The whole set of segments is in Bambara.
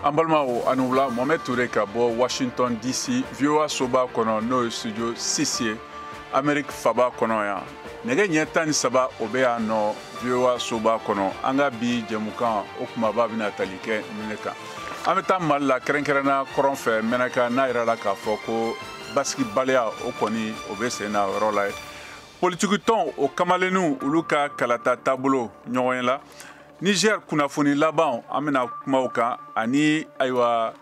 An balimaw, a ni wula. Mohamed Touré ka bɔ Washington DC, VOA soba kɔnɔ, n'o ye studio 6 ye, Amérique faba kɔnɔ yan. Nɛgɛ ɲɛ 13, o bɛ yan nɔ VOA soba kɔnɔ. An ka bi jɛmukan, o kumaba bɛna tali kɛ nin de kan. An bɛ taa Mali la, kɛrɛnkɛrɛnna kɔrɔn fɛ, Mɛnaka, n'a yɛrɛ la k'a fɔ ko basigibaliya, o kɔni o bɛ sen na o yɔrɔ la ye. Politikitɔn o kamalenninw, olu ka kalata taabolo ɲɔgɔn ye la. Niger kunnafoni laban, an bɛna kuma o kan, ani ayiwa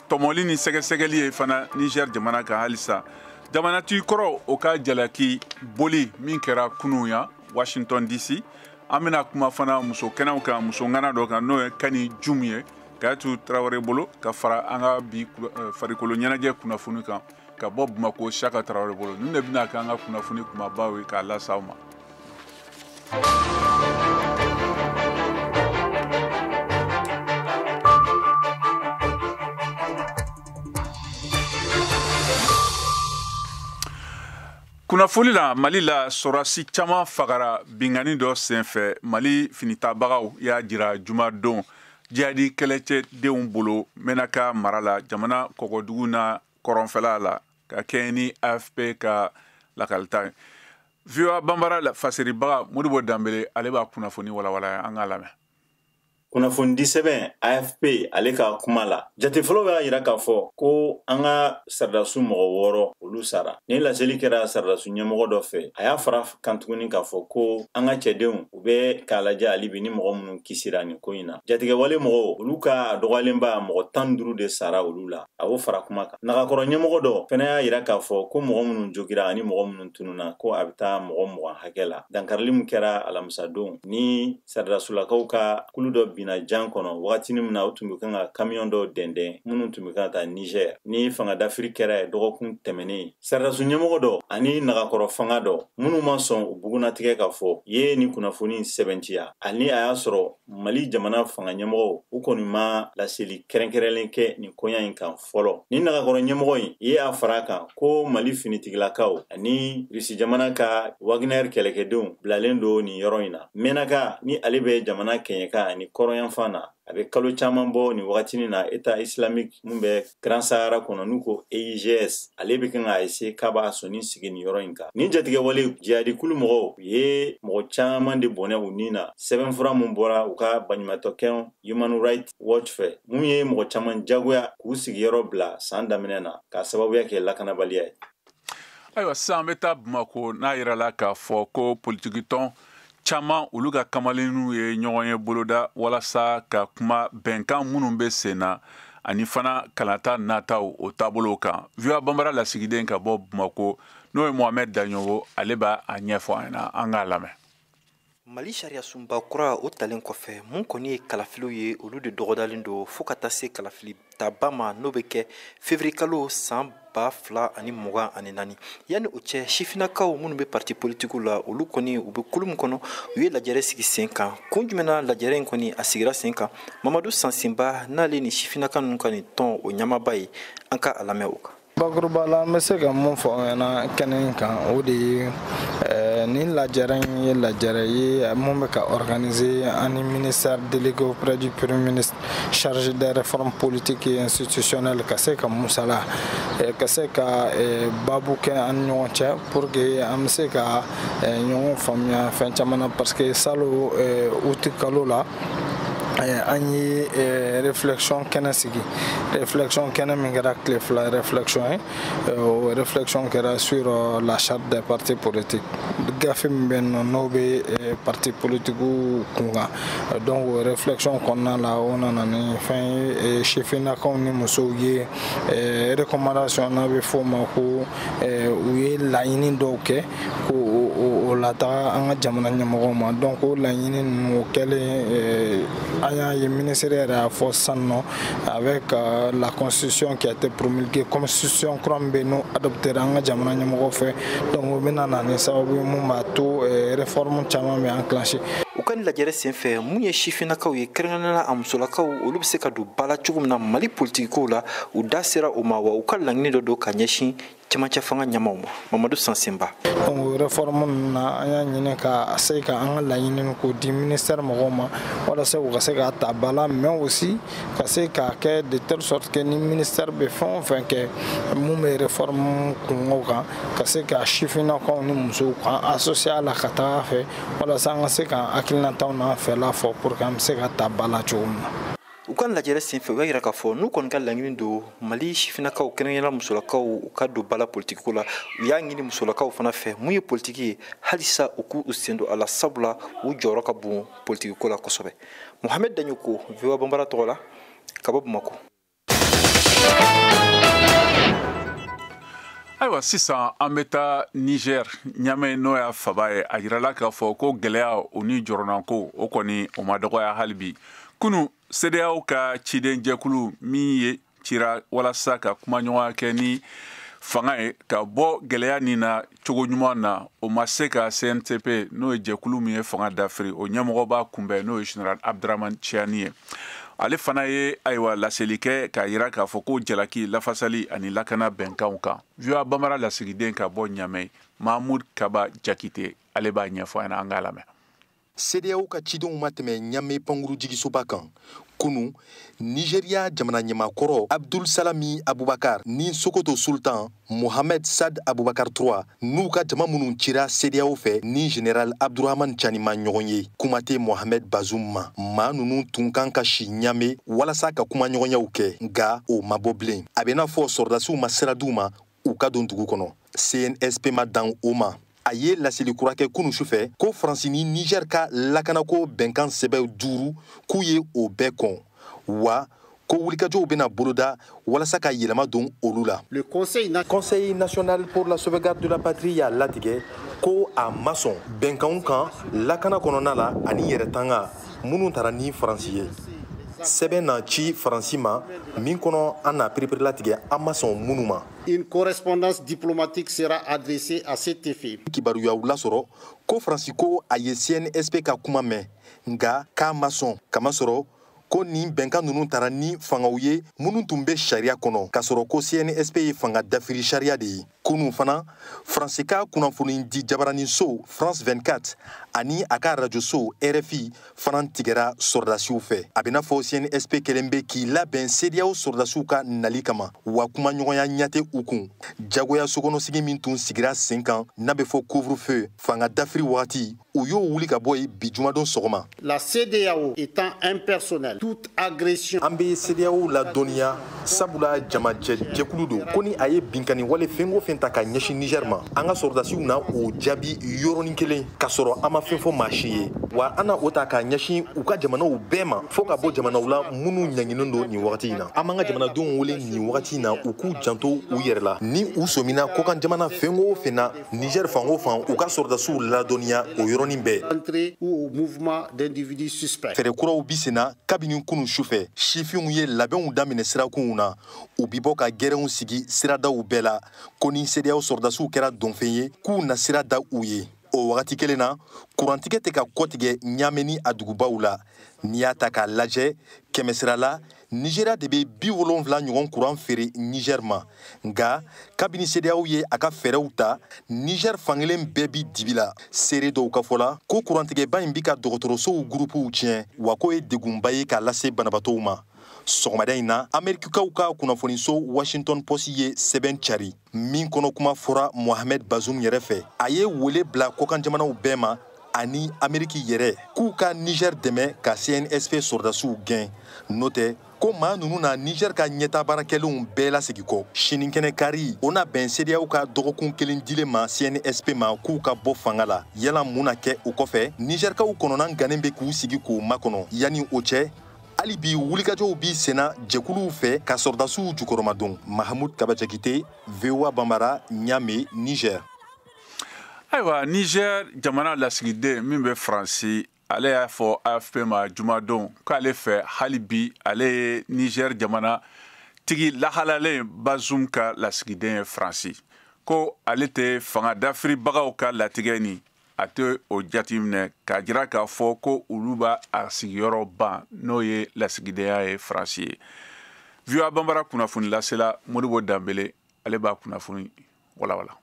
tɔmɔli ni sɛgɛsɛgɛli ye fana Niger jamana kan halisa. Jamanatigi kɔrɔ, o ka jalaki boli min kɛra kunun yan Washington DC. An bɛna kuma fana muso kɛnɛw kan, muso ŋana dɔ kan, n'o ye Kani Jum ye, Kayatu Tarawele bolo, ka fara an ka bi farikolo ɲɛnajɛ kunnafoni kan ka bɔ Bamako, Saka Tarawele bolo. Ninnu de bɛna kɛ an ka kunnafoni kumabaw ye k'a lase aw ma. Kunnafoni la, Mali la, sɔrɔdasi caman fagara binkanni dɔ senfɛ, Mali finitabagaw y'a jira jumadon, jihadi kɛlɛcɛdenw bolo Menaka mara la, jamana kɔgɔdugu na kɔrɔnfɛla la, ka kɛɲɛ ni AFP ka lakalita ye. VOA Banbara la fasiribaga Modibo Danbele, ale b'a kunnafoni walawala, an k'a lamɛn. Kunnafonidi sɛbɛn AFP ale ka kuma la, jate fɔlɔ b'a yira k'a fɔ ko an ka saradasu mɔgɔ 6, olu sara. Ni laseli kɛra saradasu ɲɛmɔgɔ dɔ fɛ, a y'a fara kan tuguni k'a fɔ ko an ka cɛdenw, u bɛ k'a lajɛ hali bi ni mɔgɔ minnu kisira nin ko in na. Jatigɛwale mɔgɔw, olu ka dɔgɔyalenba mɔgɔ 15 de sara olu la, a y'o fara kuma kan. Nagakɔrɔ ɲɛmɔgɔ dɔ fɛnɛ y'a yira k'a fɔ ko mɔgɔ minnu jogira ani mɔgɔ minnu tununa, ko a bɛ taa mɔgɔ 20 hakɛ la. Dankarili min kɛra alamisadon ni saradasulakaw ka kulu dɔ binna jan kɔnɔ wagatinin min na u tun bɛ kan ka kamiyɔn dɔw dɛndɛn minnu tun bɛ kan ka taa Niger, ni fanga dafiri kɛra ye dɔgɔkun tɛmɛnen, saradasu ɲɛmɔgɔ dɔ ani nagakɔrɔ fanga dɔ minnu ma sɔn u bugunnatigɛ ka fɔ ye ni kunnafoni sɛbɛntiya. Ani a y'a sɔrɔ Mali jamana fanga ɲɛmɔgɔw, u kɔni ma laseli kɛrɛnkɛrɛnlen kɛ nin koɲa in kan fɔlɔ. Ni nagakɔrɔ ɲɛmɔgɔ in ye a fara kan ko Mali finitigilakaw ani Rusi jamana ka Wagner kɛlɛkɛdenw bilalen don nin yɔrɔ in na. Menaka ni ale bɛ jamana kɛɲɛka ani kɔrɔnyanfan na, a bɛ kalo caman bɔ nin wagatinin na, État islamique mun bɛ Grand Sahara kɔnɔ, n'u ko EIGS, ale bɛ kan k'a essayer k'a b'a sɔnni sigi nin yɔrɔ in kan. Nin jatigɛwale jihadikulu mɔgɔw u ye mɔgɔ caman de bɔnɛ u nin na. Sɛbɛnfura mun bɔra u ka baɲumatɔkɛn Human Rights Watch fɛ, mun ye mɔgɔ caman jagoya k'u sigiyɔrɔ bila san daminɛ na k'a sababuya kɛ lakanabaliya ye. Ayiwa, sisan an bɛ taa Bamako, n'a yirala k'a fɔ ko politikitɔn caman, olu ka kamalenninw ye ɲɔgɔn ye boloda walasa ka kuma bɛnkan minnu bɛ sen na ani fana kalata nataw o taabolow kan. VOA Banbara lasigiden ka bɔ Bamako, n'o ye Mohamed Daɲogo, ale b'a a ɲɛfɔ an ɲɛna, an k'a lamɛn. Mali sariya sunba kura o talen kɔfɛ, mun kɔni ye kalafiliw ye, olu de dɔgɔdalen don fɔɔ ka taa se kalafili taba ma, n'o bɛ kɛ février kalo san 2024. Yanni o cɛ, sifinnakaw minnu bɛ parti politikiw la, olu kɔni u bɛ kulu min kɔnɔ, u ye lajɛrɛ sigi sen kan. Kun jumɛn na lajɛrɛ in kɔni a sigira sen kan? Mamadu Sansinba, n'ale ni sifinnaka ninnu ka nin tɔn o ɲamaba ye, an ka a lamɛn o kan. Bakuruba la, an bɛ se ka mun fɔ aw ɲɛna kɛnɛ in kan, o de ye nin lajɛrɛ in ye lajɛrɛ ye mun bɛ ka organiser ani ministère délégué auprès du Premier ministre chargé des réformes politiques et institutionnelles, ka se ka musala, ka se ka babu kɛ an ni ɲɔgɔn cɛ pour que an bɛ se ka ɲɔgɔn faamuya fɛn caman na, parce que salon août kalo la, an ye réflexion kɛnɛ sigi, réflexion kɛnɛ min kɛra tile 2 réflexion ye. O réflexion kɛra sur la charte des partis politiques, gafe min bɛ yen nɔ n'o bɛ parti politiques kun kan. Donc o réflexion kɔnɔna la, o nana ni fɛn ye, sifinnakaw ni musow ye recommandation, n'a bɛ f'o ma ko u ye laɲini dɔw kɛ ko o lataga an ka jamana ɲɛmɔgɔw ma. Donc o laɲini ninnu, o kɛlen, an y'a ye ministre yɛrɛ y'a fɔ sisan nɔ, avec la constitution qui a été promulguée, constitution kura min bɛ yen n'o adopté an ka jamana ɲɛmɔgɔw fɛ, donc o bɛna na ni sababu ye mun b'a to réforme caman bɛ enclenché. U ka nin lajɛrɛ senfɛ, mun ye sifinnakaw ye, kɛrɛnkɛrɛnnenya a musolakaw, olu bɛ se ka don ba la cogo min na Mali politikikow la, u da sera o ma wa. U ka laɲini dɔ don ka ɲɛsin Cɛmancɛ fanga ɲɛmaaw ma. Mamadu Sansenba. Donc réforme ninnu na, an y'a ɲini ka se ka an ka laɲini k'o di ministère mɔgɔw ma, walasa u ka se k'a ta ba la, mais aussi ka se k'a kɛ de telle sorte que ni ministère bɛ fɛn o fɛn kɛ mun bɛ réforme kungo kan, ka se ka sifinnakaw ni musow k'an associer a la ka taga fɛ, walasa an ka se k'an hakilinataw n'an fɛla fɔ pour que an bɛ se ka ta ba la cogo min na. U ka lajɛrɛ senfɛ, u y'a yira k'a fɔ n'u kɔni ka laɲini don Mali sifinnakaw, kɛrɛnkɛrɛnnenya musolakaw, u ka don ba la politikiko la. U y'a ɲini musolakaw fana fɛ, mun ye politiki ye, halisa u k'u sen don a la, sabula u jɔyɔrɔ ka bon politikiko la kosɛbɛ. Mohamed Daɲoko, VOA Banbara tɔgɔ la, ka bɔ Bamakɔ. Ayiwa, sisan an bɛ taa Niger, Ɲamɛ, n'o y'a faba ye. A yirala k'a fɔ ko gɛlɛya o ni jɔrɔnanko, o kɔni o ma dɔgɔya hali bi. Kunu, CEDEAO ka cidenjɛkulu min ye cira walasa ka kumaɲɔgɔnya kɛ ni fanga ye ka bɔ gɛlɛya nin na cogo ɲuman na, o ma se ka CNTP, n'o ye jɛkulu min ye fanga dafiri, o ɲɛmɔgɔ b'a kunbɛn, n'o ye général Abdramane Tiani ye. Ale fana ye, ayiwa, laseli kɛ k'a yira k'a fɔ ko jalaki lafasali ani lakana bɛnkanw kan. VOA Bamara lasigiden ka bɔ Ɲamɛ, Mahmoud Kaba Jakite, ale b'a ɲɛfɔ an ɲɛna. An k'a lamɛn. CEDEAO ka cidenw ma tɛmɛ Ɲame pankuru jigisoba kan kunu. Nigeria jamana ɲɛmakɔrɔ Abdul Salami Abubakar ni Sokoto Sultan Mohamed Sad Abubakar III n'u ka jama minnu cira CEDEAO fɛ ni général Abdurahman Chani ma ɲɔgɔn ye, kuma tɛ Mohamed Bazoum ma. Maa ninnu tun kan ka si Ɲame walasa ka kumaɲɔgɔnyaw kɛ, nka o ma bɔ bilen. A bɛ n'a fɔ sɔrɔdasiw ma sira d'u ma u ka don dugu kɔnɔ. CNSP ma dan o ma, a ye laseli kura kɛ kunu sufɛ ko Faransi ni Niger ka lakanako bɛnkan sɛbɛw 5, k'u ye o bɛɛ kɔn, wa ko wulikajɔw bɛna boloda walasa ka yɛlɛma don olu la. Le Conseil national pour la sauvegarde de la patrie y'a latigɛ ko a ma sɔn bɛnkanw kan lakana kɔnɔna la ani yɛrɛtanga minnu taara ni Faransi ye. Sɛbɛn na ci Faransi ma min kɔnɔ, an na pereperelatigɛ an ma sɔn minnu ma. Une correspondance diplomatique sera adressée à cet effet. Kibaruyaw lasɔrɔ ko Faransi ko a ye CNSP ka kuma mɛn, nka k'a ma sɔn, kamasɔrɔ ko nin bɛnkan ninnu taara ni fangaw ye minnu tun bɛ sariya kɔnɔ, k'a sɔrɔ ko CNSP ye fanga dafiri sariya de ye. Kunun fana, Faransi ka kunnafoni di jabaraninso France 24 ani a ka rajoso RFI fana tigɛra sɔrɔdasiw fɛ. A bɛ n'a fɔ CNSP kɛlen bɛ k'i labɛn CEDEAO sɔrɔdasiw ka nali kama, wa kumaɲɔgɔnya ɲɛ tɛ u kun. Jagoya sokɔnɔsigi min tun sigira sen kan, n'a bɛ fɔ couvre-feu, fanga dafiri wagati, u y'o wuli ka bɔ yen bi jumadon sɔgɔma. La CEDEAO étant impersonnelle, toute agression. An bɛ CEDEAO ladɔnniya, sabula jamajɛ jɛkulu don, ko ni a ye binkani wale fɛn o fɛn ta ka ɲɛsin Niger ma, an ka sɔrɔdasiw na o jaabi yɔrɔnin kelen, k'a sɔrɔ an ma fɛn fɔ maa si ye, wa an na o ta k'a ɲɛsin u ka jamanaw bɛɛ ma, fo ka bɔ jamanaw la minnu ɲanginen don nin wagati in na. An b'an ka jamanadenw wele nin wagati in na u k'u janto u yɛrɛ la. Ni u sɔmina kɔkan jamana fɛn o fɛn na Niger fan o fan, u ka sɔrɔdasiw ladɔnniya o yɔrɔnin bɛɛ. Fɛɛrɛ kuraw bi senna kabini kunun sufɛ. Sifinw ye labɛnw daminɛ sirakunw na, u bi bɔ ka gɛrɛnw sigi siradaw bɛɛ la, ko ni CEDEAO sɔrɔdasiw kɛra donfɛn ye, k'u na sira da u ye. O wagati kelen na, kurantigɛ tɛ ka kɔtigɛ Ɲame ni a dugubaw la. N'i y'a ta k'a lajɛ kɛmɛsira la, Nigéria de bɛ 70 ɲɔgɔn kuran feere Niger ma, nka kabini CEDEAO ye a ka fɛɛrɛw ta, Niger fankelen bɛɛ bi dibi la. Seere dɔw ka fɔ la, ko kurantigɛba in bi ka dɔgɔtɔrɔsow gurupuw tiɲɛ, wa k'o ye degunba ye k'a lase banabaatɔw ma. Sɔgɔmada in na, Amerikikaw ka kunnafoniso Washington Post ye sɛbɛn cari min kɔnɔ kuma fɔra Mohamed Bazoum yɛrɛ fɛ. A ye wele bila kɔkan jamanaw bɛɛ ma ani Ameriki yɛrɛ k'u ka Niger dɛmɛ ka CNSP sɔrɔdasiw gɛn, n'o tɛ ko maa ninnu na Niger ka ɲɛta baarakɛlenw bɛɛ lasegin kɔ. Sinikɛnɛ kari, o na bɛn CEDEAO ka dɔgɔkun kelen dilen ma CNSP ma k'u ka bɔ fanga la. Yala mun na kɛ o kɔfɛ? Nigerkaw kɔnɔna gannen bɛ k'u sigi k'u makɔnɔ. Yanni o cɛ, hali bi wulikajɔw bi senna jɛkuluw fɛ ka sɔrɔdasiw jukɔrɔmadon. Mahamud Kaba Jakite, VOA Bambara, Ɲame, Niger. Ayiwa, Niger jamana lasigiden min bɛ Faransi, ale y'a fɔ AFP ma jumadon k'ale fɛ, hali bi ale ye Niger jamana tigi lahalalen Bazoum ka lasigiden ye Faransi, ko ale tɛ fanga dafiribagaw ka latigɛ ni a tɛ o jateminɛ, k'a jira k'a fɔ ko olu b'a a sigiyɔrɔ ban, n'o ye lasigidenya ye Faransi ye. VOA Bambara kunnafoni lasela Modibo Danbele, ale b'a kunnafoni walawala.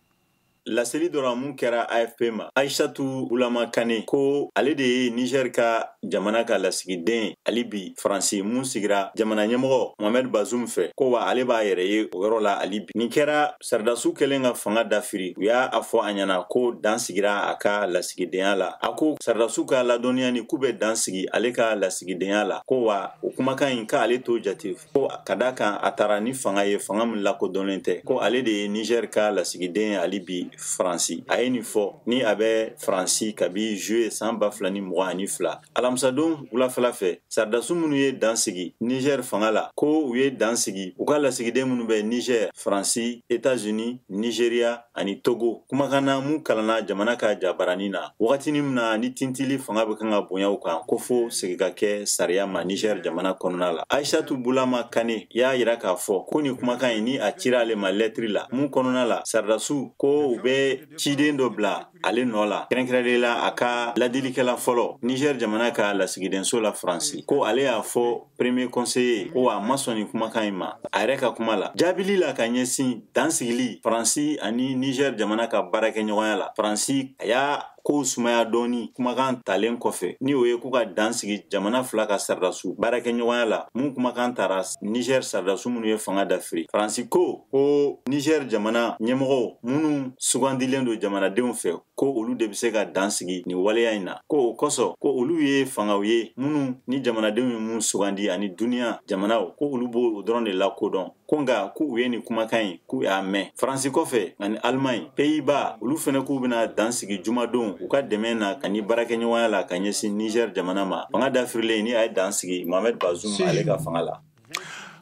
Laseli dɔ la mun kɛra AFP ma, Aïssatou Boulama Kane ko ale de ye Niger ka jamana ka lasigiden ali bi Faransi, mun sigira jamana ɲɛmɔgɔ Mohamed Bazoum fɛ, ko wa ale b'a yɛrɛ ye o yɔrɔ la ali bi. Nin kɛra sɔrɔdasiw kɛlen ka fanga dafiri, u y'a fɔ a ɲɛna ko dan sigira a ka lasigidenya la. A ko sɔrɔdasiw ka ladɔnniya ni k'u bɛ dan sigi ale ka lasigidenya la, ko wa o kumakan in k'ale t'o jate, ko ka d'a kan a taara ni fanga ye, fanga min lakodɔnnen tɛ, ko ale de ye Niger ka lasigiden ali bi Faransi. A ye nin fɔ ni a bɛ Faransi kabi juillet san 2022. Alamisadon wulafɛla fɛ, sɔrɔdasiw minnu ye dan sigi Niger fanga la, ko u ye dan sigi u ka lasigiden minnu bɛ Niger, Faransi, États-Unis, Nigeria ani Togo. Kumakan na mun kalanna jamana ka jabaranin na wagatinin min na ni tintili fanga bɛ kan ka bonya u kan, ko fo segin ka kɛ sariya ma Niger jamana kɔnɔna la. Aïssatou Boulama Kane y'a yira k'a fɔ ko nin kumakan in ni a cira ale ma lɛtiri la mun kɔnɔna la, sɔrɔdasiw ko u bɛ ciden dɔ bila ale nɔ la, kɛrɛnkɛrɛnnen la a ka ladilikɛla fɔlɔ Niger jamana ka lasigidenso la Faransi, ko ale y'a fɔ premier conseiller ko a ma sɔn nin kumakan in ma. A yɛrɛ ka kuma la, jaabili la ka ɲɛsin dansigili Faransi ani Niger jamana ka baarakɛɲɔgɔnya la, Faransi a y'a kow sumaya dɔɔni kumakan talen kɔfɛ, ni o ye k'u ka dan sigi jamana fila ka sɔrɔdasiw baarakɛɲɔgɔnya la, mun kumakan tara Niger sɔrɔdasiw minnu ye fanga dafiri. Faransi ko ko Niger jamana ɲɛmɔgɔw minnu sugandilen don jamanadenw fɛ, ko olu de bɛ se ka dan sigi nin waleya in na, ko o kosɔn ko olu ye fangaw ye minnu ni jamanadenw ye mun sugandi ani duniya jamanaw, ko olu b'o dɔrɔn de lakodɔn, ko nka k'u ye nin kumakan in k'u y'a mɛn. Faransi kɔfɛ ani Allemagne, Pays-Bas, olu fɛnɛ k'u bɛna dan sigi jumadon u ka dɛmɛ na ani baarakɛɲɔgɔnya la ka ɲɛsin Niger jamana ma. Fanga dafirilen ni a ye dan sigi Mohamed Bazoum ale ka fanga la.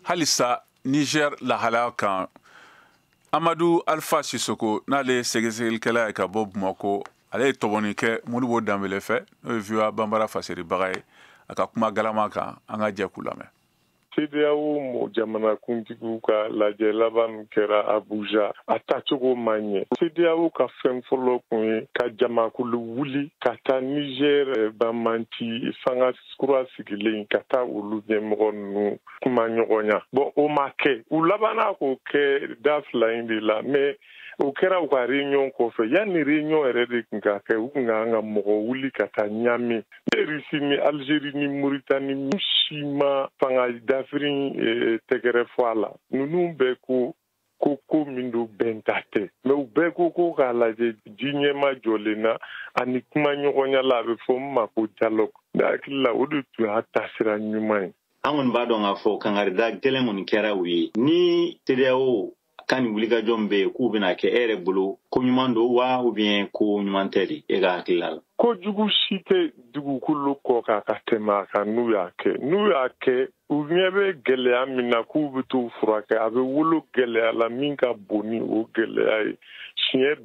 Halisa Niger lahalaya kan, Amadou Alpha Sissoko n'ale ye sɛgɛsɛgɛlikɛla ye ka bɔ Bamakɔ, ale ye tɔbɔni kɛ Modibo Danbele fɛ, n'o ye VOA Banbara faseribaga ye, a ka kuma galama kan, an ka jɛ k'u lamɛn. CEDEAO jamanakuntigiw ka lajɛ laban min kɛra Abuja, a taacogo ma ɲɛ. CEDEAO ka fɛn fɔlɔ kun ye ka jamakulu wuli ka taa Niger banbanci fanga kura sigilen, ka taa olu ɲɛmɔgɔ ninnu kuma ɲɔgɔnya. Bon, o ma kɛ. U labanna k'o kɛ da fila in de la, mais o kɛra u ka réunion kɔfɛ. Yanni réunion yɛrɛ de tun ka kɛ, u tun kan ka mɔgɔ wuli ka taa Ɲame. Russie ni Algérie ni Mauritanie si ma fanga dafiri tɛgɛrɛ fɔ a la. Ninnu bɛɛ ko ko min don bɛn ta tɛ, mais u bɛɛ ko k'a lajɛ ji ɲɛma jɔlen na ani kuma ɲɔgɔnya la, a bɛ fɔ min ma ko dialogue. Ne hakili la o de tun y'a taasira ɲuman ye. An kɔni b'a dɔn k'a fɔ kangarida gɛlɛn kɔni kɛra u ye. Ni CEDEAO kan ni wulikajɔ min bɛ yen k'u bɛna kɛ, e yɛrɛ bolo ko ɲuman don wa ou bien ko ɲuman tɛ de e ka hakilila la? Kojugu si tɛ dugukolo kɔ kan ka tɛmɛ a kan. N'u y'a kɛ, n'u y'a kɛ, u ɲɛ bɛ gɛlɛya min na k'u bɛ t'o furakɛ, a bɛ wolo gɛlɛya la min ka bon ni o gɛlɛya ye siɲɛ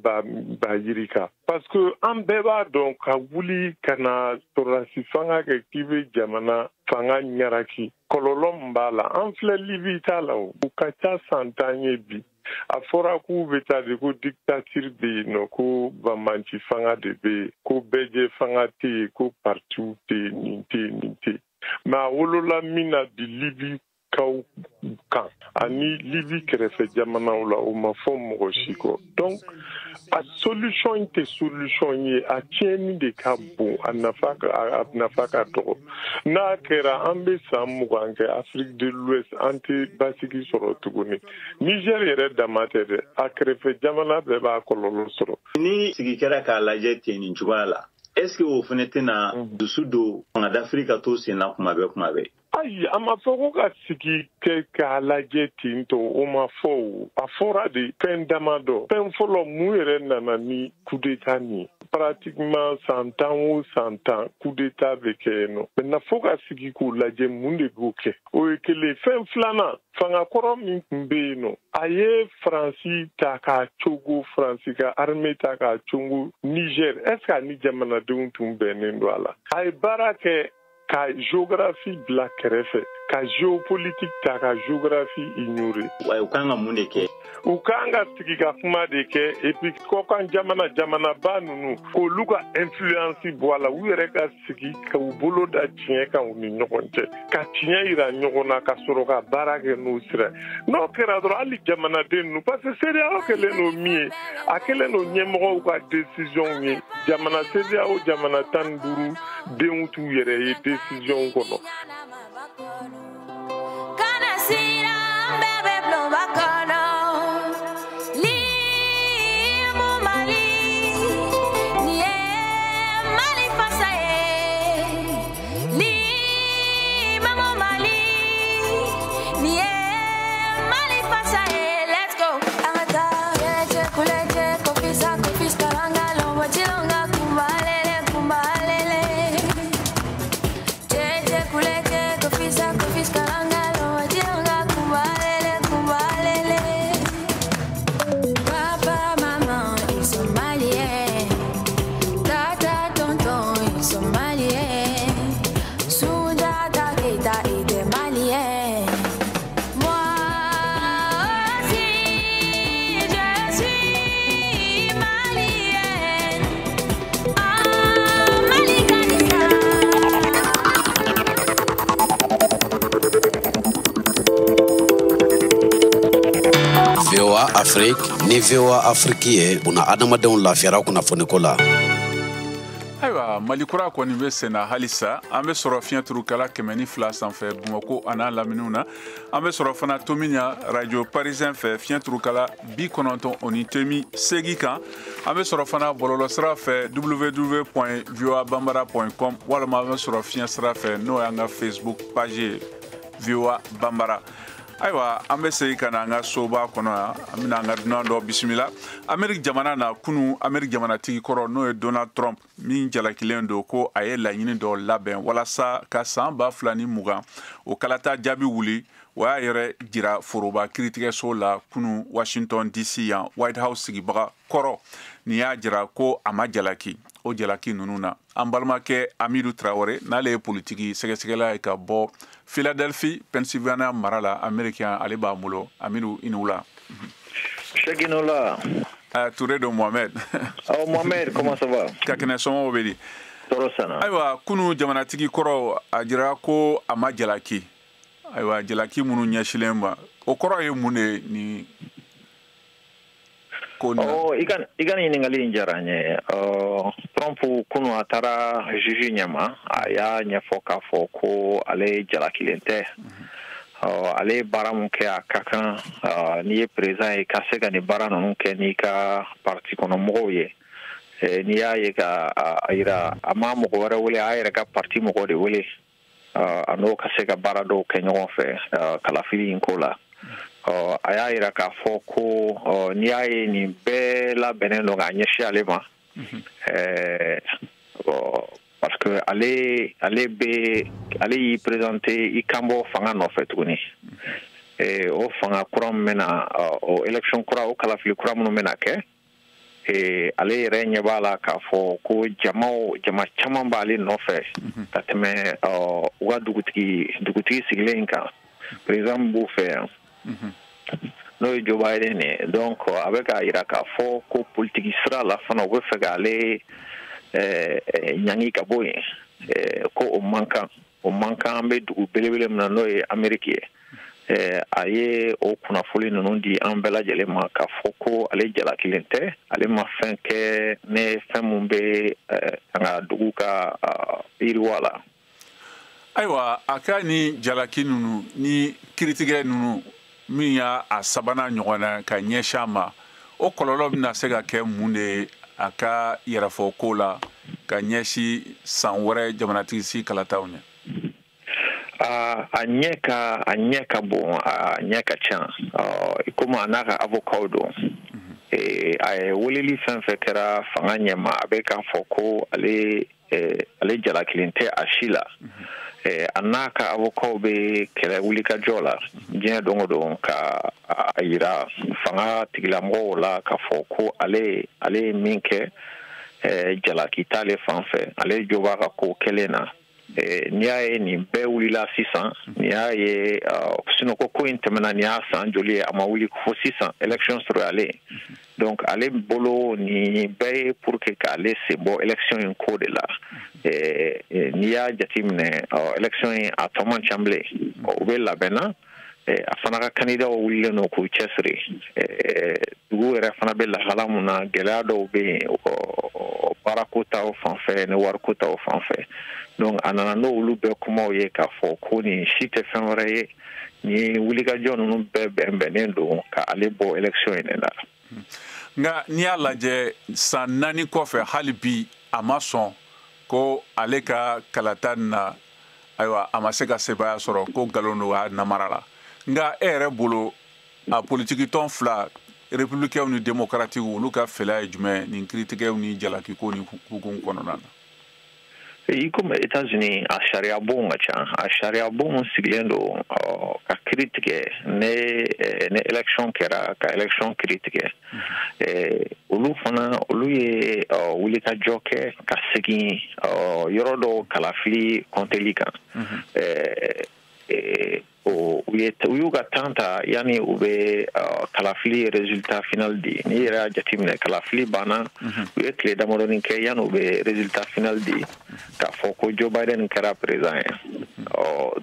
ba yirika. Parce que an bɛɛ b'a dɔn ka wuli ka na sɔrɔdasi fanga kɛ k'i bɛ jamana fanga ɲaraki, kɔlɔlɔ min b'a la, an filɛ Libi t'a la, o ka ca san 10 ye bi. A fɔra k'u bɛ taa de ko dictature bɛ yen nɔ, ko banbanci fanga de bɛ yen, ko bɛɛjɛ fanga tɛ yen, ko partiw tɛ yen, nin tɛ yen, nin tɛ yen. Mais a wolola min na bi Libi kaw kan ani Libi kɛrɛfɛ jamanaw la, o ma fɔ mɔgɔ si kɔ. Donc a solution in tɛ solution ye, a tiɲɛni de ka bon, a nafa ka dɔgɔ. N'a kɛra an bɛ san 20 kɛ Afrique de l'Ouest, an tɛ basigi sɔrɔ tuguni. Niger yɛrɛ dama tɛ dɛ, a kɛrɛfɛ jamana bɛɛ b'a kɔlɔlɔ sɔrɔ. Ni sigi kɛra k'a lajɛ ten nin cogoya la, est-ce que o fana tɛna dusu don fanga dafiri ka to sen na kuma bɛɛ kuma bɛɛ? Ayi, a ma fɔ ko ka sigi kɛ k'a lajɛ ten tɔ, o ma fɔ o. A fɔra de fɛn damadɔ. Fɛn fɔlɔ mun yɛrɛ nana ni coup d'état nin ye? Pratiquement san 10 o san 10 coup d'état bɛ kɛ yen nɔ. Maintenant fo ka sigi k'o lajɛ mun de b'o kɛ. O ye kelen. Fɛn filanan, fanga kɔrɔ min tun bɛ yen nɔ, a ye Faransi ta k'a cogo, Faransi ka armée ta k'a cogo Niger. Est-ce que a ni jamanadenw tun bɛnnen don a la? A ye baara kɛ Ka géographie bila kɛrɛfɛ, ka géopolitique ta, ka géographie ignorer. Wa u kan ka mun de kɛ? U kan ka sigi ka kuma de kɛ, et puis kɔkan jamana, jamanaba ninnu, k'olu ka influence bɔ a la. U yɛrɛ ka sigi k'u bolo da tiɲɛ kan u ni ɲɔgɔn cɛ, ka tiɲɛ yira ɲɔgɔn na, ka sɔrɔ ka baara kɛ n'o sira. N'o kɛra dɔrɔn, hali jamanaden ninnu, parce que CEDEAO kɛlen don min ye, a kɛlen don ɲɛmɔgɔw ka décision ye. Jamana CEDEAO jamana 15 denw t'u yɛrɛ ye décision kɔnɔ. Kana siran, bɛɛ bɛ bulonba kɔnɔ. Limu Mali, nin ye Mali fasa ye. Limamu Mali, nin ye Mali fasa ye. Let's go. An ka taa. Lɛjɛ kulɛjɛ, kofisa kofis, karanga lɔnbɔ jilonga, kumbalele kumbalele. Jɛjɛ kulɛjɛ, kofisa kofis, karanga lɔnbɔ jilonga, kumbalele kumbalele. Papa, maman, ils sont maliens. Tata, tonton, ils sont maliens. Sundiata Keita était malien. Moi aussi, je suis malienne. Ah, Mali Kanisa. VOA Afrique ni VOA Afrique ye buna adamadenw lafiyara kunnafoniko la. Ayiwa, Mali kura kɔni bɛ senna halisa. An bɛ sɔrɔ fiɲɛ turukala 102 sanfɛ Bamakɔ an'a laminiw na. An bɛ sɔrɔ fana Tominian Radio Parisien fɛ, fiɲɛ turukala 98.8 kan. An bɛ sɔrɔ fana bɔlɔlɔsira fɛ, www.voabambara.com, walima an bɛ sɔrɔ fiɲɛ sira fɛ, n'o y'an ka Facebook page ye, VOA Bambara. Ayiwa, an bɛ segin ka na an ka soba kɔnɔ yan. An bɛna an ka dunan dɔ bisimila Ameriki jamana na. Kunu, Ameriki jamanatigi kɔrɔ, n'o ye Donald Trump, min jalakilen don ko a ye laɲini dɔ labɛn walasa ka san 2020 o kalata jaabi wuli, o y'a yɛrɛ jira foroba kiiritigɛso la kunu Washington DC yan. White House sigibaga kɔrɔ nin y'a jira ko a ma jalaki o jalaki ninnu na. An balimakɛ Amidu Traore, n'ale ye politiki sɛgɛsɛgɛla ye ka bɔ Philadelphie, Pennsylvania mara la, Américain, ale b'an bolo. Amidu, i ni wula. Cheikh Inola. Touré don, Mohamed. Oh Mohamed, comment ça va? Ka kɛnɛ, somɔgɔw bɛ di? Tɔɔrɔ sanna. Ayiwa, kunu jamanatigi kɔrɔ a jira ko a ma jalaki. Ayiwa, jalaki minnu ɲɛsilen ma, o kɔrɔ ye mun de ye nin ko nin na? Oh, i ka nin ɲininkali in diyara n ye. Trump kunu a taara juge ɲɛma, a y'a ɲɛfɔ k'a fɔ ko ale jalakilen tɛ. Ale ye baara mun kɛ, a ka kan n'i ye président ye ka se ka nin baara ninnu kɛ n'i ka parti kɔnɔ mɔgɔw ye. N'i y'a ye ka a yira, a ma mɔgɔ wɛrɛ wele, a yɛrɛ ka parti mɔgɔ de wele, a n'o ka se ka baara dɔw kɛ ɲɔgɔn fɛ kalafili in ko la. A y'a yira k'a fɔ ko n'i y'a ye nin bɛɛ labɛnnen don k'a ɲɛsin ale ma, parce que ale ale bɛ ale y'i présenter i kan bɔ fanga nɔfɛ tuguni. O fanga kura min bɛna, o élection kura, o kalafili kura minnu bɛna kɛ, ale yɛrɛ ɲɛ b'a la k'a fɔ ko jama caman b'ale nɔfɛ ka tɛmɛ u ka dugutigi sigilen in kan, président min b'u fɛ yan, n'o ye Joe Biden ye. Donc a bɛ k'a yira k'a fɔ ko politiki sira la fana, u bɛ fɛ k'ale ɲangi ka bɔ yen, ko o man kan, o man kan. An bɛ dugu belebele min na, n'o ye Amérique ye, a ye o kunnafoni ninnu di an bɛɛ lajɛlen ma k'a fɔ ko ale jalakilen tɛ, ale ma fɛn kɛ ne fɛn mun bɛ an ka dugu ka yiriwa la. Ayiwa, a ka ni jalaki ninnu ni kiritigɛ ninnu min y'a a sabanan ɲɔgɔn na ka ɲɛsin a ma, o kɔlɔlɔ bɛna se ka kɛ mun de ye a ka yɛrɛfɔ ko la ka ɲɛsin san wɛrɛ jamanatigi sigi kalataw ɲɛ? A ɲɛ ka bon, a ɲɛ ka ca. Komi a n'a ka avocat don, a ye weleli fɛn fɛn kɛra fanga ɲɛma, a bɛ k'a fɔ ko ale jalakilen tɛ a si la. A n'a ka avocat bɛ kɛlɛ wulikajɔ la diɲɛ don o don ka a yira fanga tigilamɔgɔw la k'a fɔ ko ale ye min kɛ, jalaki t'ale fan fɛ, ale jo b'a ka ko kɛlen na. N'i y'a ye nin bɛɛ wulila sisan, n'i y'a ye sinɔgɔ ko in tɛmɛna nin y'a san joli ye, a ma wuli fo sisan élection surunyalen. Donc ale bolo nin bɛɛ ye pour que k'ale sen bɔ élection in ko de la. N'i y'a jateminɛ, élection in a tɔ man ca bilen, u bɛ labɛn na. A fana ka candidat wulilen don k'u cɛsiri. Dugu yɛrɛ fana bɛ lahala mun na, gɛlɛya dɔw bɛ yen baarako ta fan fɛ ni wariko ta fan fɛ. Donc a nana n'olu bɛɛ kumaw ye k'a fɔ ko nin si tɛ fɛn wɛrɛ ye, ni wulikajɔ ninnu bɛɛ bɛnbɛnnen don ka ale bɔ élection in de la. Nka n'i y'a lajɛ, san 4 kɔfɛ, hali bi a ma sɔn ko ale ka kalata nin na, ayiwa, a ma se ka sebaaya sɔrɔ, ko nkalon don, a namara la. Nka e yɛrɛ bolo, a politikitɔn fila, républicains ni démocratiques, olu ka fɛla ye jumɛn nin kiiritigɛw ni jalakiko ni hukumu kɔnɔna na? I komi États-Unis a sariya bon ka ca, a sariya bon sigilen don ka kiiri tigɛ ni élection kɛra, ka élection kiiri tigɛ. Olu fana, olu ye wulikajɔ kɛ ka segin yɔrɔ dɔw kalafili kɔnteli kan. U y'u ka temps ta yanni u bɛ kalafili résultat final di. N'i yɛrɛ y'a jateminɛ, kalafili banna, u ye tile damadɔni kɛ yanni u bɛ résultat final di k'a fɔ ko Joe Biden kɛra président ye.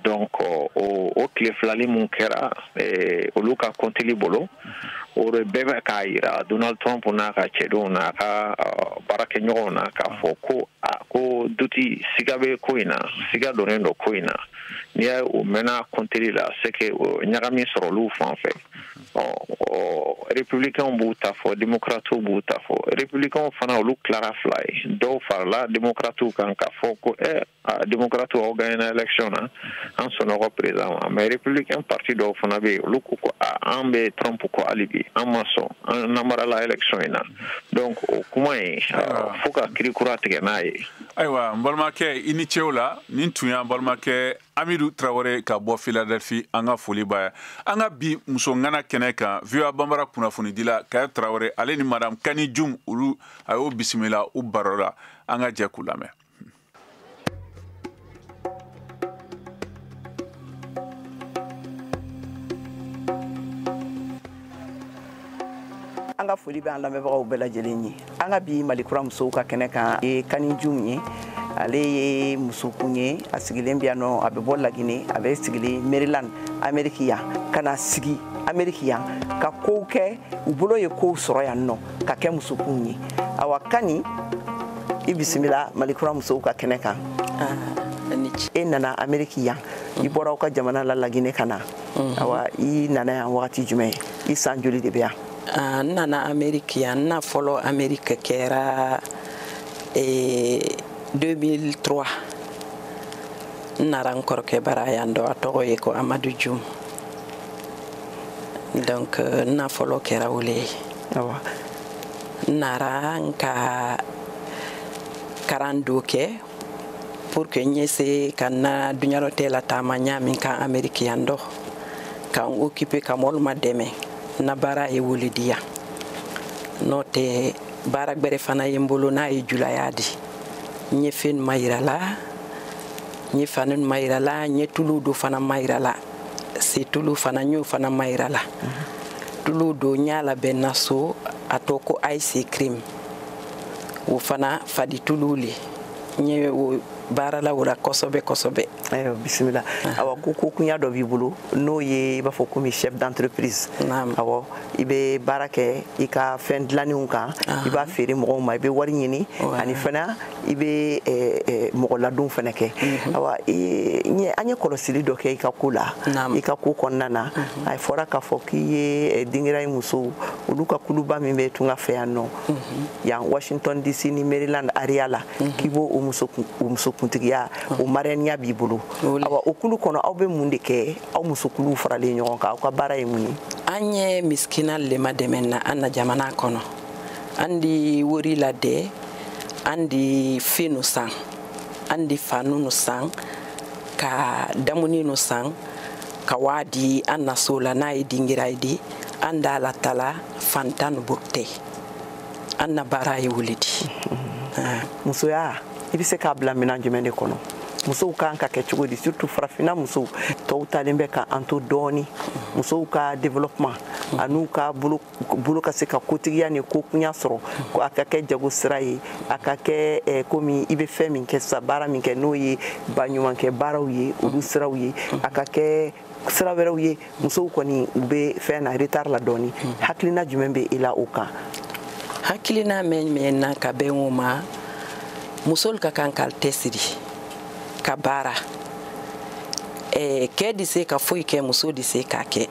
Donc o tile filali mun kɛra olu ka kɔnteli bolo, o de bɛɛ bɛ k'a yira Donald Trump n'a ka cɛdenw n'a ka baarakɛɲɔgɔnw na k'a fɔ ko duti siga bɛ ko in na, siga donnen don ko in na. N'i y'a ye o mɛnna kɔnteli la, c'est que ɲagami sɔrɔ olu fan fɛ. Républicains b'u ta fɔ, démocrates b'u ta fɔ. Républicains fana, olu tilara fila ye, dɔw farala démocrates kan k'a fɔ ko démocrates, aw gagnera élection na, an sɔnna aw ka président ma. Mais républicain parti dɔw fana bɛ yen, olu ko ko an bɛ Trump kɔ hali bi, an ma sɔn, an namarala élection in na. Donc o kuma in, fo ka kiiri kura tigɛ n'a ye. Ayiwa, n balimakɛ, i ni ce o la. Nin tun y'an balimakɛ Amidu Tarawele ka bɔ Philadelphie. An ka foli b'a ye. An ka bi muso ŋana kɛnɛ kan, VOA Bambara kunnafonidila Kaya Tarawele, ale ni madame Kani Jum, olu a y'o bisimila u baro la. An ka jɛ k'u lamɛn. An ka foli bɛ an lamɛnbagaw bɛɛ lajɛlen ye. An ka bi Mali kura musow ka kɛnɛ kan ye Kani Jum ye. Ale ye musokun ye, a sigilen bɛ yan nɔ, a bɛ bɔ Laginɛ, a bɛ sigilen Maryland, Amérique yan, ka na sigi Amérique yan ka kow kɛ, u bolo ye kow sɔrɔ yan nɔ ka kɛ musokun ye. Awa Kani, i bisimila Mali kura musow ka kɛnɛ kan. E nana Amérique yan, i bɔra aw ka jamana la Laginɛ ka na. Awa, i nana yan wagati jumɛn? I san joli de bɛ yan? N nana Amérique yan, n na fɔlɔ Amérique kɛra 2003. N nara n kɔrɔkɛ bara yan dɔ, a tɔgɔ ye ko Amadu Jum. Donc n na fɔlɔ kɛra o le ye. N nara n ka karan dɔ kɛ pour que n ye se ka n na duɲarɔtɛ la taama ɲa min kan Amérique yan dɔ, ka n occuper ka mɔlu ma dɛmɛ. N na baara ye wole di yan, n'o tɛ baara gbɛrɛ fana ye n bolo n'a ye julaya di. N ye fɛn ma yira la, n ye fani ma yira la, n ye tulu dɔ fana ma yira la, se tulu fana n y'o fana ma yira la. Tulu dɔ n y'a labɛn na so, a tɔ ko ice cream, o fana fadi tulu le, n ye o baara la o la kosɛbɛ kosɛbɛ. Ayiwa, bisimila. Awa, ko kunya dɔ b'i bolo, n'o ye i b'a fɔ komi chef d'entreprise. Awɔ, i bɛ baara kɛ i ka fɛn dilannenw kan, i b'a feere mɔgɔw ma, i bɛ wari ɲini, ani fana i bɛ mɔgɔ ladon fana kɛ. Awa, an ye kɔlɔsili dɔ kɛ i ka ko la, i ka ko kɔnɔna na, a fɔra k'a fɔ k'i ye dingira musow, olu ka kuluba min bɛ tunga fɛ yan nɔ, yan Washington DC ni Maryland area la, k'i b'o o musokuntigiya, o marraine b'i bolo. Awa, o kulu kɔnɔ, aw bɛ mun de kɛ? Aw musokuluw faralen ɲɔgɔn kan, aw ka baara ye mun ye? An ye miskina le ma dɛmɛ na an na jamana kɔnɔ. An di wori ladɛ, an di fɛnw san, an di faniw san, ka damuniw san, ka waa di an na so la n'a ye dingira ye di, an d'a la tala fantan tɛ. An na baara ye wuli di. Musoya, i bɛ se k'a bila minɛn jumɛn de kɔnɔ? Musow kan ka kɛ cogo di, surtout farafinna musow tɔw talen bɛ ka an to dɔɔni, musow ka développement an'u ka bolo ka se ka kotigiya ni kokunya sɔrɔ, ko a ka kɛ jago sira ye, a ka kɛ komi i bɛ fɛn min kɛ sisan, baara min kɛ n'o ye baɲumankɛ baaraw ye, olu siraw ye, a ka kɛ sira wɛrɛw ye. Musow kɔni u bɛ fɛn na retard la dɔɔni. Hakilina jumɛn bɛ e la o kan? Hakilina min na ka bɛn o ma, musolu ka kan k'al tɛsiri ka baara. Kɛ di se ka foyi kɛ, muso di se k'a kɛ.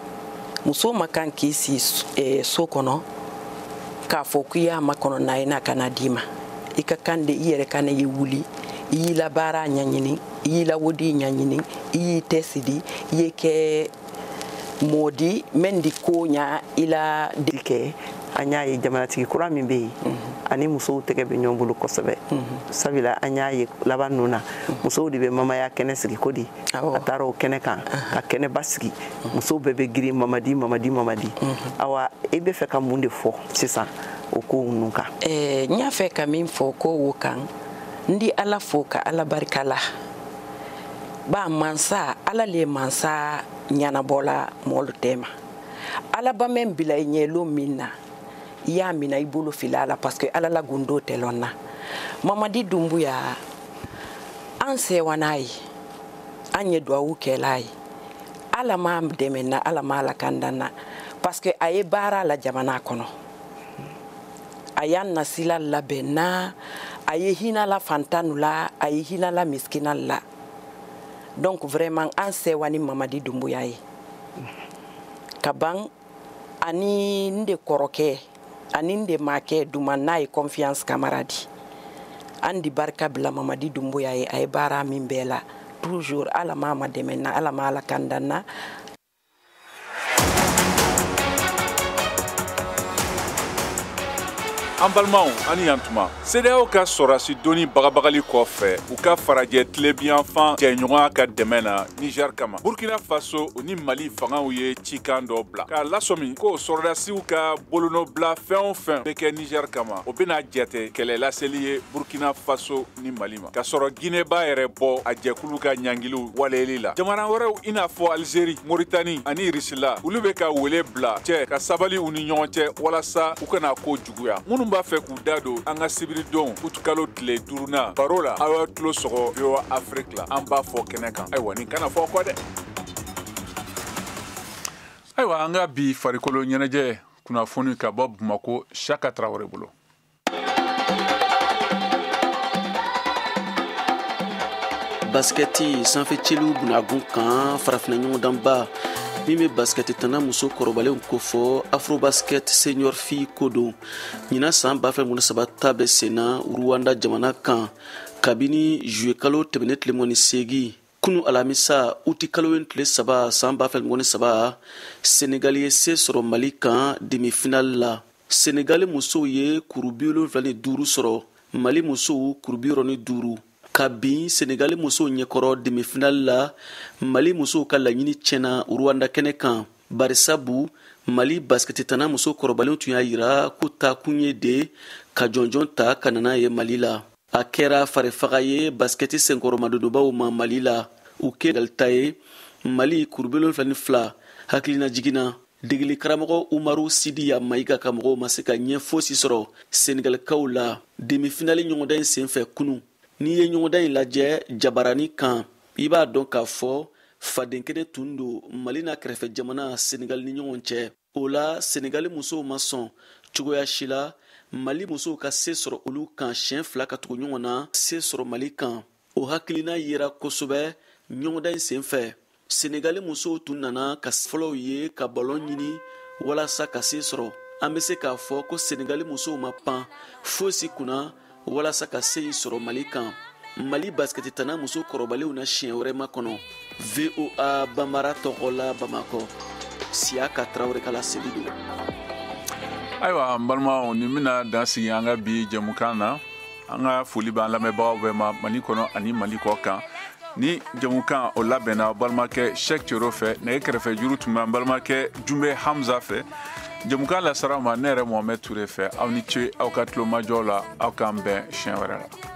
Muso ma kan k'i si so kɔnɔ k'a fɔ k'i y'a makɔnɔ n'a ye n'a kana d'i ma. I ka kan de i yɛrɛ ka ne ye wuli, i y'i la baara ɲɛɲini, i y'i la wodi ɲɛɲini, i y'i tɛsiri, i ye kɛ mɔdi mɛn di ko ɲa i la kɛ. An y'a ye jamanatigi kura min bɛ yen, ani musow tɛgɛ bɛ ɲɔgɔn bolo kosɛbɛ, sabula an y'a ye laban ninnu na musow de bɛ mamaya kɛnɛ sigi ko di, a taara o kɛnɛ kan ka kɛnɛba sigi, musow bɛɛ bɛ girin mamadi mamadi mamadi. Awa, i bɛ fɛ ka mun de fɔ sisan o ko ninnu kan? N y'a fɛ ka min fɔ ko o kan, n di Ala fo ka Ala barika la. Ba mansa, Ala le mansa ɲɛnabɔla mɔlu tɛ ma. Ala ba mɛn bila i ɲɛ lon min na, i y'a minɛ i bolo fila la, parce que Ala la gundo tɛ lɔn na. Mamadi Dumbuya, an sewa n'a ye, an ye duwawu kɛla ye, Ala m'a dɛmɛ na, Ala m'a lakanda na, parce que a ye baara la jamana kɔnɔ, a y'an nasila labɛn na, a ye hinɛ la fantanu la, a ye hinɛ la misikina la. Donc vraiment an sewa ni Mamadi Dumbuya ye. Ka ban ani n de kɔrɔkɛ ani n de makɛ Duma n'a ye Confiance Kamara di, an di barika bila Mamadi Dumbuya ye, a ye baara min bɛɛ la toujours, Ala m'a ma dɛmɛ na, Ala m'a lakanda na. An balimaw, ani yan tuma CEDEAO ka sɔrɔdasi donni bagabagali kɔfɛ, u ka farajɛ tilebiyanfan jɛɲɔgɔnya ka dɛmɛ na Niger kama, Burkina Faso ni Mali fangaw ye cikan dɔ bila k'a lasɔmi ko sɔrɔdasiw ka bolonɔbila fɛn o fɛn bɛ kɛ Niger kama, o bɛna jate kɛlɛ laseli ye Burkina Faso ni Mali ma, ka sɔrɔ Guinée b'a yɛrɛ bɔ a jɛkulu ka ɲangiliw waleyali la. Jamana wɛrɛw i n'a fɔ Algérie, Mauritanie ani Russie, olu bɛ ka wele bila cɛ ka sabali u ni ɲɔgɔn cɛ walasa u kana ko juguya. Minnu b'a fɛ k'u da don an ka sibiridon utukalo tile 5nan baro la, aw y'aw tulo sɔgɔ VOA Afrique la, an b'a fɔ kɛnɛ kan. Ayiwa, nin kana fɔ kɔ dɛ. Ayiwa, an ka bi farikolo ɲɛnajɛ kunnafoni ka bɔ Bamako, Saka Tarawele bolo. Baskɛti sanfɛciliw bunagun kan, farafinna ɲɔgɔndanba min bɛ baskɛti tanna muso kɔrɔbalenw kofɔ, Afrobasket senior fille ko don. Ɲinan san 2023 ta bɛ senna Rwanda jamana kan kabini juillet kalo tɛmɛnen tile 28. Kunu alamisa uti kalo in tile 3 san 2023, Senegal ye se sɔrɔ Mali kan demi-finale la. Senegal musow ye kuru 75 sɔrɔ, Mali musow kuru 65. Ka bin Senegali musow ɲɛkɔrɔ demi-finale la, Mali musow ka laɲini tiɲɛna Rwanda kɛnɛ kan, barisabu Mali baskɛti tanna muso kɔrɔbalenw tun y'a yira k'u taakun ye de ka jɔnjɔn ta ka na n'a ye Mali la. A kɛra farifaga ye baskɛti senkɔrɔmadonbaw ma Mali la, u kɛra ta ye Mali kuru 72. Hakilina jiginna degeli karamɔgɔ Umaru Sidiya Mayiga ka mɔgɔw ma se ka ɲɛ fosi sɔrɔ Senegalikaw la demi-finale ɲɔgɔndan in senfɛ kunu. N'i ye ɲɔgɔndan in lajɛ jabarani kan, i b'a dɔn k'a fɔ faden kɛnɛ tun don Mali n'a kɛrɛfɛ jamana Senegal ni ɲɔgɔn cɛ. O la Senegali musow ma sɔn cogoya si la Mali musow ka se sɔrɔ olu kan siɲɛ 2 ka tugu ɲɔgɔn na, se sɔrɔ Mali kan. O hakilina yera kosɛbɛ ɲɔgɔndan in senfɛ. Senegali musow tun nana ka fɔlɔw ye ka balon ɲini walasa ka se sɔrɔ. An bɛ se k'a fɔ ko Senegali musow ma pan fosi kunna walasa ka se in sɔrɔ Mali kan. Mali baskɛti tanna muso kɔrɔbalenw na siɲɛ wɛrɛ makɔnɔ. VOA Bambara tɔgɔ la Bamakɔ, Siyaka Tarawele ka laseli don. Ayiwa, n balimaw, nin bɛna dan sigi an ka bi jɛmukan na. An ka foli b'an lamɛnbagaw bɛɛ ma Mali kɔnɔ ani Mali kɔ kan. Ni jɛmukan o labɛnna balimakɛ Cheikh Thioro fɛ, nɛgɛ kɛrɛfɛ juru tun bɛ an balimakɛ Jumbe Hamza fɛ. Jɛmukan lasara ma ne yɛrɛ Mohamed Touré fɛ. Aw ni ce aw ka tulomajɔ la, aw k'an bɛn siɲɛ wɛrɛ la.